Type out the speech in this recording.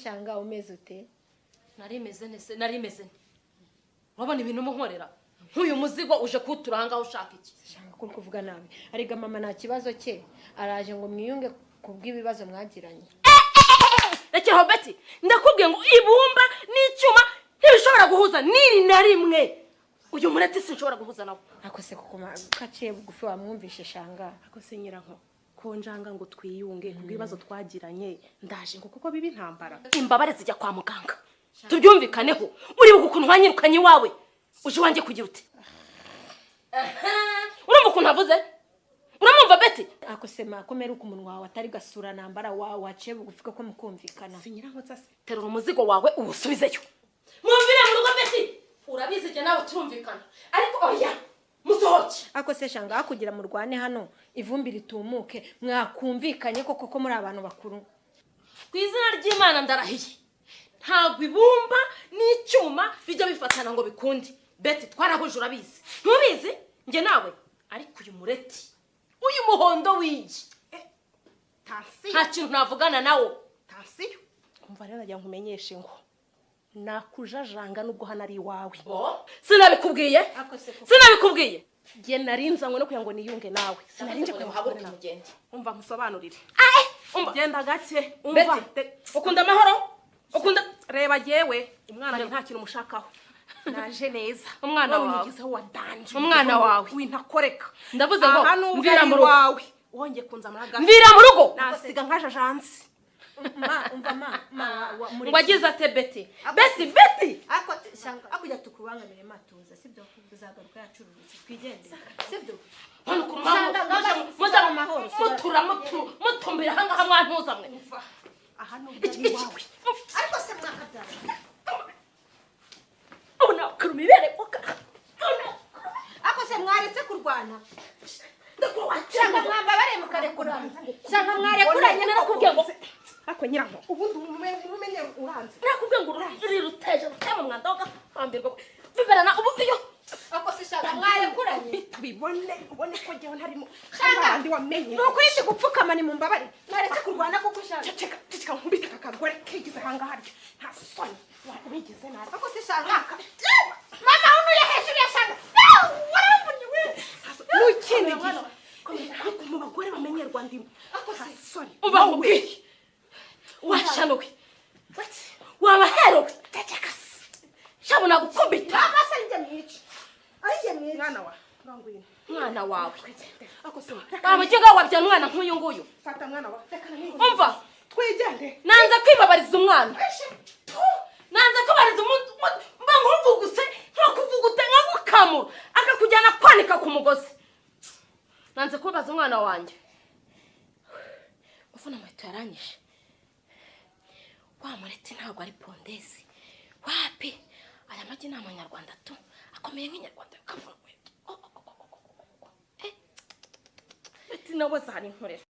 Shanga, umeze ute? Nari meze nese, nari meze nte? Urabona ibintu munkorera, nk'uyu muzigo uje kuwutura ahangaha ushaka iki? Shanga, ko uri kuvuga nabi? Arega mama nta kibazo cye, araje ngo mwiyunge ku bw'ibibazo mwagiranye. Rekeraho Beti, ndakubwiye ngo ibumba n'icyuma ntibishobora guhuza n'iri na rimwe. Uyu mureti sinshobora guhuza nawe. Ako se koko kaciye bugufi, wamwumvishe Shanga? Ako se nyiranko, ko njanga ngo twiyunge ku bw'ibibazo twagiranye, ndaje ngo kuko biba intambara. Imbabare zijya kwa muganga, tubyumvikaneho. Uribuka ukuntu wanyirukanye iwawe uje iwanjye kugira ute? Urumva ukuntu avuze? Uramwumva Beti? Ako se ma, ko meruka umunwa wawe atari gasura nambara, wa waciye bugufi koko mukumvikana? Si nyiranko se? Terura umuzigo wawe uwusubizeyo, mwumvire mu rugo. Beti, urabizi jye nawe turumvikana, ariko oya, musohoke. Ako se Shanga, hakugira murwane hano ivumbi ritumuke, mwakumvikanye koko ko muri abantu bakuru? Ku izina ry'Imana ndarahiye, ntabwo ibumba n'icyuma bijya bifatana ngo bikunde. Beti, twarahuje, urabizi, ntubizi njye nawe? Ariko uyu mureti, uyu muhondo w'igi, Tansiyo. nta kintu navugana nawo. Tansiyo. Umva rero, nagira nkumenyeshe ngo nakujajanga nubwo hano ari iwawe. Sinabikubwiye? Ako se koko. Sinabikubwiye? Jye narinzanywe no kugira ngo niyunge nawe, sinarinje kugira ngo Muhaguruke nawe. mugende. Umva nkusobanurire. Umva. Genda gake, umva. Beti, ukunda amahoro, ukunda Reba, jyewe umwana wanjye nta kintu mushakaho, naje neza. Umwana None wawe. unyigizeho wa danger. Umwana wawe. Wintakoreka. Ndavuze ngo Aha nubwo mvira ari mu rugo. iwawe, wongeye kunzamura gato, Mvira mu rugo. nasiga nkajajanse. Ma, umva ma, ma wa muri Ngo agize ate Beti? Beti, Beti! Ako Shanga, akujya tukubangamire, matuza sibyo? Tuzagaruka yacururutse, twigendere, sibyo? Hano ukuntu Shanga, muza sigara amahoro, sigara. Mutura mutumbira ahangaha, mwantuza mwe. Aha nubwo Iki ari iki iwawe. Ariko se mwakabyara? Ubu nakuruma ibere. Ako se mwaretse kurwana? Ndakuwakira. Shanga, mwambabare mukarekurana. Shanga, mwarekuranye? Narakubwiye ngo Ariko nyiranko, ubundi umenye uranze. Nakubwiye ngo uri ruteje rutema umwanda w'agahambirwa biberana ubu iyo. Ako se Shanga, mwarekuranye? Tubibone, ubone ko jyewe ntarimo. Shanga! Abandi wamenye. Ni ukuri ndi gupfukama, ni mumbabare, mwaretse kurwana koko Shanga? Ceceka, ceceka, nkubite aka kagore kigize ahangaha harya, nta soni wigize nabi. Ako se Shanga, mama unuye hejuru ya Shanga, waramvunye we. N'ikindi gihe ariko mu bagore bamenyerwa ndimo, nta soni. Umva nkubwiye, washanuwe, wabaherowe, Ceceka se. Shabu nagukubita. Mama se, njye mwica, ari njye mwica. Mwana wa ngwino. Mwana wawe. Ako se. Wamukinga wabyara umwana nk'uyu nguyu? Fata mwana wa, reka. Umva. Twigende. Nanze kwibabariza umwana, nanze kubariza umuntu mba nkuvuguse, nkakuvugute, nkagukamura akakujyana kwanika ku mugozi. Nanze kubabaza umwana wanjye. Ufuna muheto yaranyishe wa mureti, ntabwo ari pondezi wapi. Aya magi ni amanyarwanda tu, akomeye nk'inyarwanda. Kavuna muheto. Oh, oh, oh, oh, oh, oh. Eh. Beti nawe zari nkorera.